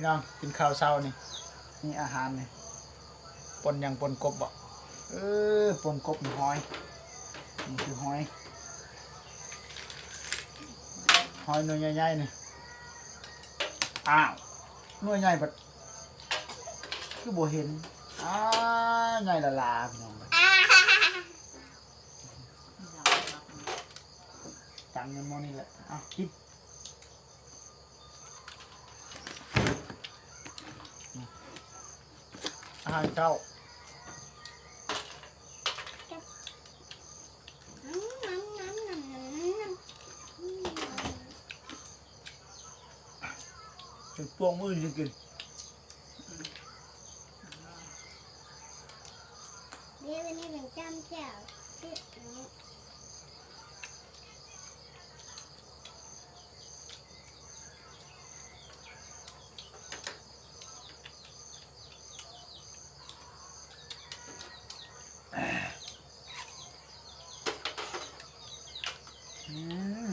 ພີ່ນ້ອງ ກິນເຂົ້າເຊົ້ານີ້ ມີອາຫານນີ້ ປົ່ນຫຍັງ? ປົ່ນກົບບໍ? ເອີ ປົ່ນກົບ ຫອຍ ນີ້ຄືຫອຍ ຫອຍໜ່ວຍໃຫຍ່ໆ ນີ້. ອ້າວ ໜ່ວຍໃຫຍ່ພັດຄືບໍ່ເຫັນ. ອ້າ ໃຫຍ່ຫຼາໆ ພີ່ນ້ອງ ຕັງຢູ່ໝໍ້ນີ້ແຫຼະ. ເອົາ ກິນ ອາຫານເຊົ້າ ເປັນພວກມື້ນີ້ກິນ ເດ ວັນນີ້ເປັນຈ້ຳແຈ່ວ ອືມ